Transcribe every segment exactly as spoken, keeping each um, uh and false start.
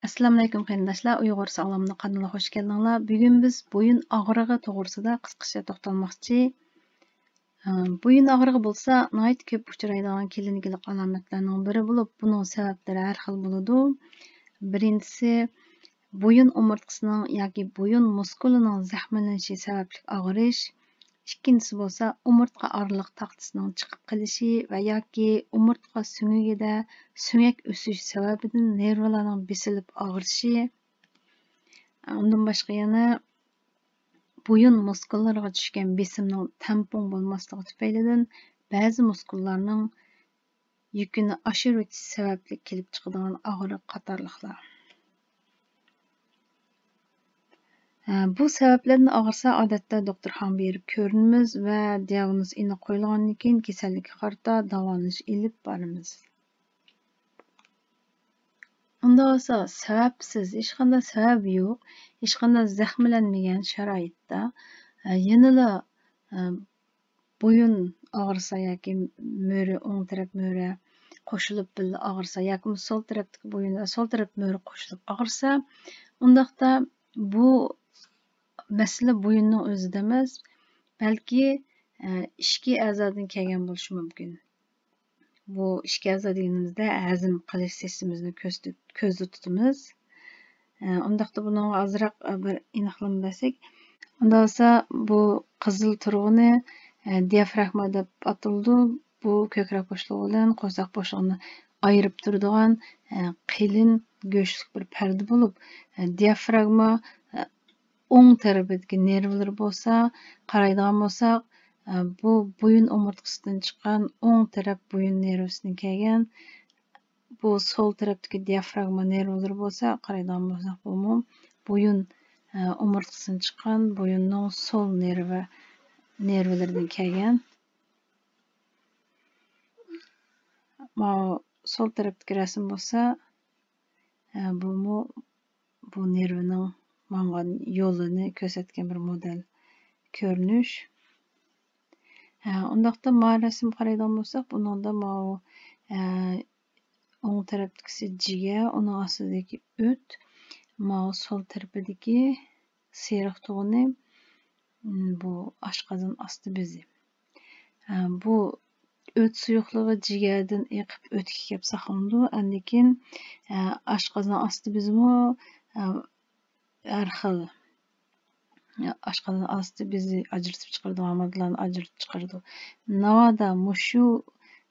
ئەسسالامۇئەلەيكۇم قېرىنداشلار، ئۇيغۇر ساغلاملىق قانىلىغا خوش كەلدىڭلار. بۈگۈن بىز بويۇن ئاغرىقى توغرىسىدا قىسقىچە توختالماقچى. ئە، بويۇن ئاغرىقى بولسا ناھايىتى كۆپ ئۇچرايدىغان كلىنىكىلىق ئالامەتلەرنىڭ بىرى بولۇپ، بۇنىڭ سەۋەبلىرى ھەر خىل بولىدۇ. بىرىنچىسى، بويۇن ئومۇرتقىسىنىڭ ياكى بويۇن مۇسكۇلىنىڭ زەخىملىنىشى سەۋەبلىك ئاغرىش. ئىككىنچىسى بولسا ئومۇرتقا ئارىلىق تاختىسىنىڭ چىقىپ قېلىشى ۋە ياكى ئومۇرتقا سۆڭىكىدە سۆڭەك ئۆسۈشى سەۋەبىدىن نېرۋىلارنىڭ بېسىلىپ ئاغرىشى. ئۇندىن باشقا يەنە بويۇن مۇسكۇللىرىغا چۈشكەن بېسىمنىڭ تەڭپۇڭ بولماسلىقى تۈپەيلىدىن بەزى مۇسكۇللارنىڭ يۈكىنى ئاشۇرۇۋېتىش سەۋەبلىك كېلىپ چىقىدىغان ئاغرىق قاتارلىقلار. ھە، بۇ سەۋەبلەردىن ئاغرىسا، ئادەتتە دوختۇرخانىغا بېرىپ كۆرۈنىمىز ۋە دىئاگنوز ئېنىق قويۇلغاندىن كېيىن كېسەللىككە قارىتا داۋالىنىش ئېلىپ بارىمىز. ئۇنداق بولسا، سەۋەبسىز، ھېچقانداق سەۋەبى يوق، ھېچقانداق زەخىملەنمىگەن شارائىتتا، ئە، يەنىلا، ئە، بويۇن ئاغرىسا ياكى مۈرە، ئوڭ تەرەپ مۈرە قوشۇلۇپ بىللە ئاغرىسا ياكى سول تەرەپتىكى بويۇن ۋە سول تەرەپ مۈرە قوشۇلۇپ ئاغرىسا، ئۇنداقتا بۇ مەسىلە بويۇننىڭ ئۆزىدە ئەمەس، بەلكى، ئە، ئىچكى ئەزادىن كەلگەن بولۇشى مۇمكىن. بۇ ئىچكى ئەزا دېگىنىمىزدە ھەزىم قىلىش سىستېمىمىزنى كۆزدە، كۆزدە تۇتىمىز. ئە، ئۇنداقتا بۇنىڭغا ئازراق، ئە، بىر ئېنىقلىما بەرسەك. ئۇنداق بولسا بۇ قىزىل تۇرغىنى، ئە، دىيافراگما دەپ ئاتىلىدۇ. بۇ كۆكرەك بوشلۇقى بىلەن قورساق بوشلۇقىنى ئايرىپ تۇرىدىغان، ئە، قېلىن گۆشلۈك بىر پەردە بولۇپ، ئە، دىيافراگما، ئە، ئوڭ تەرىپىدىكى نېرۋىلىرى بولسا، قارايدىغان بولساق، ئە، بۇ بويۇن ئومۇرتقىسىدىن چىققان ئوڭ تەرەپ بويۇن نېرۋىسىدىن كەلگەن، بۇ سول تەرەپتىكى دىيافراگما نېرۋىلىرى بولسا، قارايدىغان بولساق، بۇمۇ بويۇن، ئە، ئومۇرتقىسىدىن چىققان بويۇننىڭ سول نېرۋا، نېرۋىلىرىدىن كەلگەن. ماۋۇ سول تەرەپتىكى رەسىم بولسا، ئە، بۇمۇ بۇ نېرۋىنىڭ ماڭغان يولىنى كۆرسەتكەن بىر مودېل كۆرۈنۈش. ھە، ئۇنداقتا ما رەسىمگە قارايدىغان بولساق، بۇنىڭدا ماۋۇ، ئە، ئوڭ تەرەپتىكىسى جىگە، ئۇنىڭ ئاستىدىكى ئۆت، ماۋۇ سول تەرىپىدىكى سېرىق تۇغىنى، م، بۇ ئاشقازان ئاستى بېزى. ئە، بۇ ئۆت سۇيۇقلۇقى جىگەردىن ئېقىپ ئۆتكە كەپ ساقلىنىدۇ. ئاندىن كېيىن، ئە، ئاشقازان ئاستى بېزىمۇ، ئە، ھەر خىل ئاشقازان ئاستى بېزى ئاجرىتىپ چىقىرىدىغان ماددىلارنى ئاجرىتىپ چىقىرىدۇ. ناۋادا مۇشۇ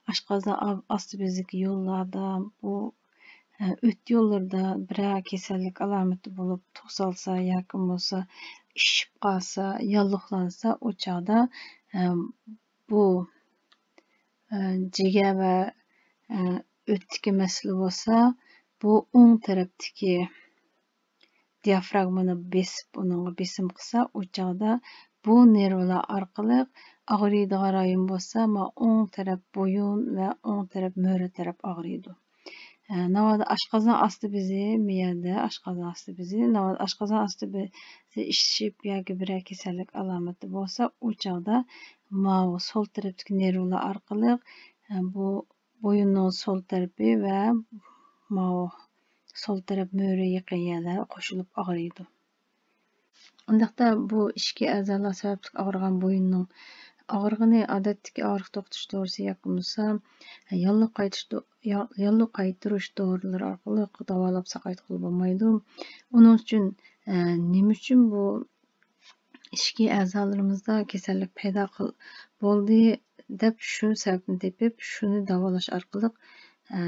ئاشقازان ئا-، ئاستى بېزىدىكى يوللاردا بۇ، ئە، ئۆت يوللىرىدا بىرەر كېسەللىك ئالامىتى بولۇپ توسالسا ياكى بولمىسا ئىششىپ قالسا، ياللۇغلانسا، ئۇ چاغدا، ئە، بۇ، ئە، جىگەر ۋە، ئە، ئۆتتىكى مەسىلە بولسا، بۇ ئوڭ تەرەپتىكى دىيافراگمىنى بېسىپ، ئۇنىڭغا بېسىم قىلسا، ئۇ چاغدا بۇ نېرۋىلار ئارقىلىق ئاغرىيدىغان رايون بولسا، ما ئوڭ تەرەپ بويۇن ۋە ئوڭ تەرەپ مۈرە تەرەپ ئاغرىيدۇ. ئە، ناۋادا ئاشقازان ئاستى بېزى، مىيەدە ئاشقازان ئاستى بېزى، ناۋادا ئاشقازان ئاستى بېزى ئىششىپ ياكى بىرەر كېسەللىك ئالامىتى بولسا، ئۇ چاغدا ماۋۇ سول تەرەپتىكى نېرۋىلار ئارقىلىق، ئە، بۇ بويۇننىڭ سول تەرىپى ۋە ماۋۇ سول تەرەپ مۈرە يېقىن يەرلەر قوشۇلۇپ ئاغرىيدۇ. ئۇنداقتا بۇ ئىچكى ئەزالار سەۋەبلىك ئاغرىغان بويۇننىڭ ئاغرىقىنى ئادەتتىكى ئاغرىق توختىتىش دورىسى ياكى بولمىسا ياللۇغ قايتىش دو-، يا-، ياللۇغ قايتۇرۇش دورىلىرى ئارقىلىق داۋالاپ ساقايتقىلى بولمايدۇ. ئۇنىڭ ئۈچۈن، ئە، نېمە ئۈچۈن بۇ ئىچكى ئەزالىرىمىزدا كېسەللىك پەيدا قىل-، بولدى دەپ شۇ سەۋەبنى تېپىپ، شۇنى داۋالاش ئارقىلىق، ئە،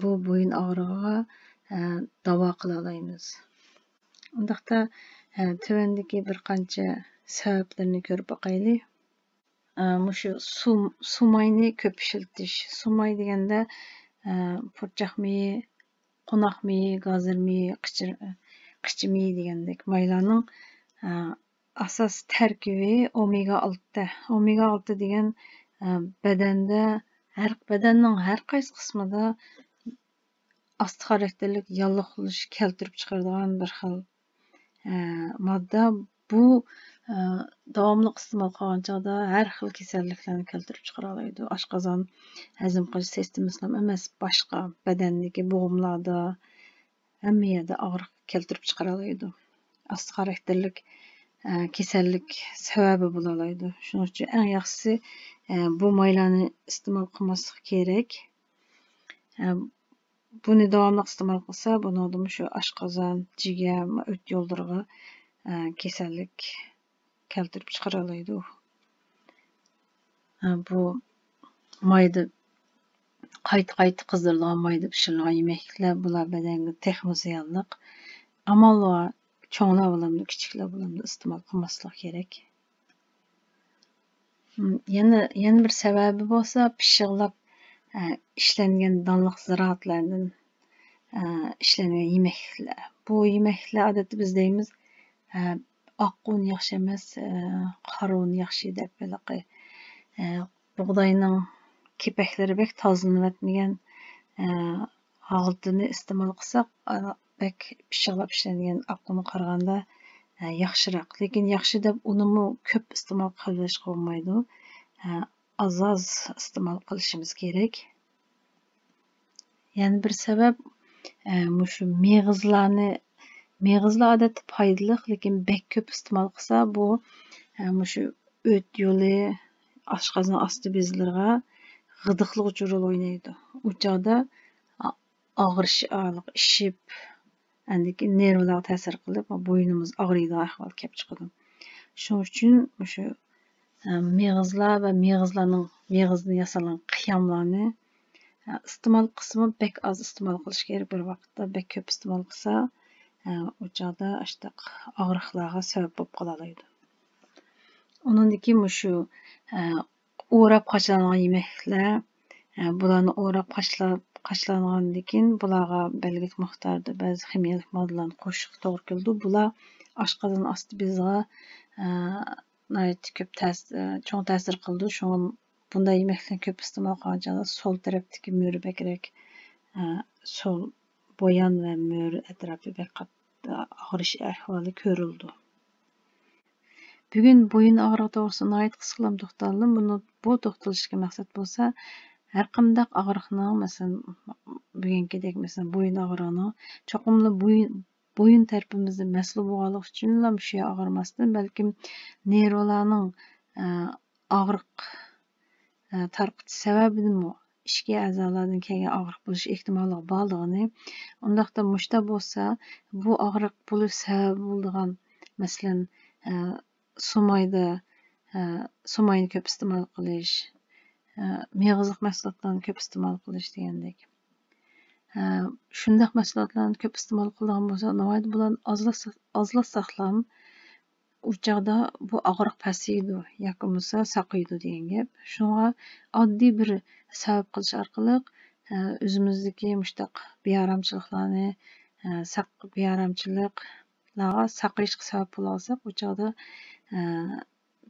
بۇ بويۇن ئاغرىقىغا، ئە، داۋا قىلالايمىز. ئۇنداقتا، ئە، تۆۋەندىكى بىر قانچە سەۋەبلىرىنى كۆرۈپ باقايلى. ئە، مۇشۇ سۇ، سۇ ماينى كۆپ ئىشلىتىش. سۇ ماي دېگەندە، ئە، پۇرچاق مېيى، قوناق مېيى، گازىر مېيى، قىچا، قىچا مېيى دېگەندەك مايلارنىڭ، ئە، ئاساسىي تەركىبى ئومېگا ئالتە. ئومېگا ئالتە دېگەن، ئە، بەدەندە ھەر، بەدەننىڭ ھەر قايسى قىسمىدا ئاستا خاراكتېرلىك ياللۇغلىنىش كەلتۈرۈپ چىقىرىدىغان بىر خىل، ئە، ماددا. بۇ، ئە، داۋاملىق ئىستېمال قىلغان چاغدا ھەر خىل كېسەللىكلەرنى كەلتۈرۈپ چىقىرالايدۇ. ئاشقازان، ھەزىم قىلىش سىستېمىسىلا ئەمەس، باشقا بەدەندىكى بوغۇملاردا، ھەممە يەردە ئاغرىق كەلتۈرۈپ چىقىرالايدۇ. ئاستا خاراكتېرلىك، ئە، كېسەللىك سەۋەبى بولالايدۇ. شۇنىڭ ئۈچۈن ئەڭ ياخشىسى، ئە، بۇ مايلارنى ئىستېمال قىلماسلىق كېرەك. ئە، بۇنى داۋاملىق ئىستېمال قىلسا، بۇنىڭدىمۇ شۇ ئاشقازان، جىگەر، ئۆت يوللىرىغا، ئە، كېسەللىك كەلتۈرۈپ چىقىرالايدۇ. ئە، بۇ مايدا، قايتا-قايتا قىزدۇرۇلغان مايدا پىشۇرۇلغان يېمەكلىكلەر، بۇلار بەدەنگە تېخىمۇ زىيانلىق. ئامال بار، چوڭلار بولامدۇ، كىچىكلەر بولامدۇ، ئىستېمال قىلماسلىق كېرەك. م، يەنە، يەنە بىر سەۋەبى بولسا، پىششىقلاپ، ئە، ئىشلەنگەن دانلىق زىرائەتلەردىن، ئە، ئىشلەنگەن يېمەكلىكلەر. بۇ يېمەكلىكلەر، ئادەتتە بىز دەيمىز، ئە، ئاق ئۇن ياخشى ئەمەس، ئە، قارا ئۇن ياخشى دەپ، ھېلىقى، ئە، بۇغداينىڭ كېپەكلىرى بەك تازىلىنىۋەتمىگەن، ئە، ھالىتىنى ئىستېمال قىلساق، ئە، بەك پىششىقلاپ ئىشلەنگەن ئاق ئۇنغا قارىغاندا، ئە، ياخشىراق. لېكىن ياخشى دەپ ئۇنىمۇ كۆپ ئىستېمال قىلىۋېلىشقا بولمايدۇ. ئە، ئاز-ئاز ئىستېمال قىلىشىمىز كېرەك. يەنە بىر سەۋەب، ئە، مۇشۇ مېغىزلارنى، مېغىزلار ئادەتتە پايدىلىق، لېكىن بەك كۆپ ئىستېمال قىلسا، بۇ، ئە، مۇشۇ ئۆت يولى، ئاشقازان ئاستى بېزىلىرىغا غىدىقلىغۇچى رول ئوينايدۇ. ئۇ چاغدا ئا-، ئاغرىش، ئاغرىق ئىششىپ، ئاندىن كېيىن نېرۋىلارغا تەسىر قىلىپ، بوينىمىز ئاغرىيدىغان ئەھۋال كەپ چىقىدۇ. شۇنىڭ ئۈچۈن مۇشۇ، ئە، مېغىزلار ۋە مېغىزلارنىڭ، مېغىزدىن ياسالغان قىياملارنى، ئە، ئىستېمال قىلسىمۇ بەك ئاز ئىستېمال قىلىش كېرەك. بىر ۋاقىتتا بەك كۆپ ئىستېمال قىلسا، ئە، ئۇ چاغدا ئاشتاق ئاغرىقلارغا سەۋەب بولۇپ قالالايدۇ. ئۇنىڭدىن كېيىن مۇشۇ، ئە، ئوراپ قاچىلانغان يېمەكلىكلەر، ئە، بۇلارنى ئوراپ قاچىلا-، قاچىلانغاندىن كېيىن بۇلارغا بەلگىلىك مىقداردا بەزى خىمىيەلىك ماددىلارنى قوشۇشقا توغرا كېلىدۇ. بۇلار ئاشقازان ئاستى بېزىغا، ئە، ناھايىتى كۆپ تەس-، ئە، چوڭ تەسىر قىلىدۇ. شۇڭا بۇنداق يېمەكلىكنى كۆپ ئىستېمال قىلغان چاغدا سول تەرەپتىكى مۈرە بەكرەك، ئە، سول بويان ۋە مۈرە ئەتراپى بەك قاتتىق ئاغرىش ئەھۋالى كۆرۈلىدۇ. بۈگۈن بويۇن ئاغرىقى توغرىسىدا ناھايىتى قىسقىلا توختالدىم. بۇنى، بۇ توختىلىشتىكى مەقسەت بولسا، ھەر قانداق ئاغرىقنىڭ، مەسىلەن، بۈگۈنكىدەك، مەسىلەن، بويۇن ئاغرىقىنىڭ چوقۇملا بويۇن، بويۇن تەرىپىمىزدە مەسىلە بولغانلىقى ئۈچۈنلا مۇشۇ يەر ئاغرىماستىن، بەلكىم نېرۋىلارنىڭ، ئە، ئاغرىق، ئە، تارقىتىش سەۋەبىدىنمۇ ئىچكى ئەزالاردىن كەلگەن ئاغرىق بولۇش ئېھتىماللىقى بارلىقىنى، ئۇنداقتا مۇشۇنداق بولسا، بۇ ئاغرىق بولۇش سەۋەبى بولىدىغان، مەسىلەن، ئە، سۇمايدا، ئە، سۇماينى كۆپ ئىستېمال قىلىش، ئە، مېغىزلىق مەھسۇلاتلارنى كۆپ ئىستېمال قىلىش دېگەندەك. ئە، شۇنداق مەھسۇلاتلارنى كۆپ ئىستېمال قىلىدىغان بولسا، ناھايىتى بۇلارنى ئازلاتسا-، ئازلاتساقلام، ئۇ چاغدا بۇ ئاغرىق پەسىيىدۇ ياكى بولمىسا ساقىيىدۇ دېگەن گەپ. شۇڭا ئاددىي بىر سەۋەب قىلىش ئارقىلىق، ئە، ئۆزىمىزدىكى مۇشۇنداق بىئارامچىلىقلارنى، ئە، ساق-، بىئارامچىلىقلارغا ساقىيىشقا سەۋەب بولالىساق، ئۇ چاغدا، ئە،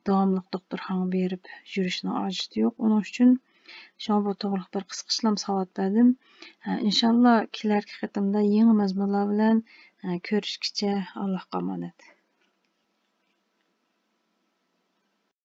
داۋاملىق دوختۇرخانىغا بېرىپ يۈرۈشنىڭ ھاجىتى يوق. ئۇنىڭ ئۈچۈن شۇڭا بۇ توغرىلىق بىر قىسقىچىلام ساۋات بەردىم. ئە، ئىنشاللا كېلەركى قېتىمدا يېڭى مەزمۇنلار بىلەن، ئە، كۆرۈشكىچە ئاللاھقا ئامانەت.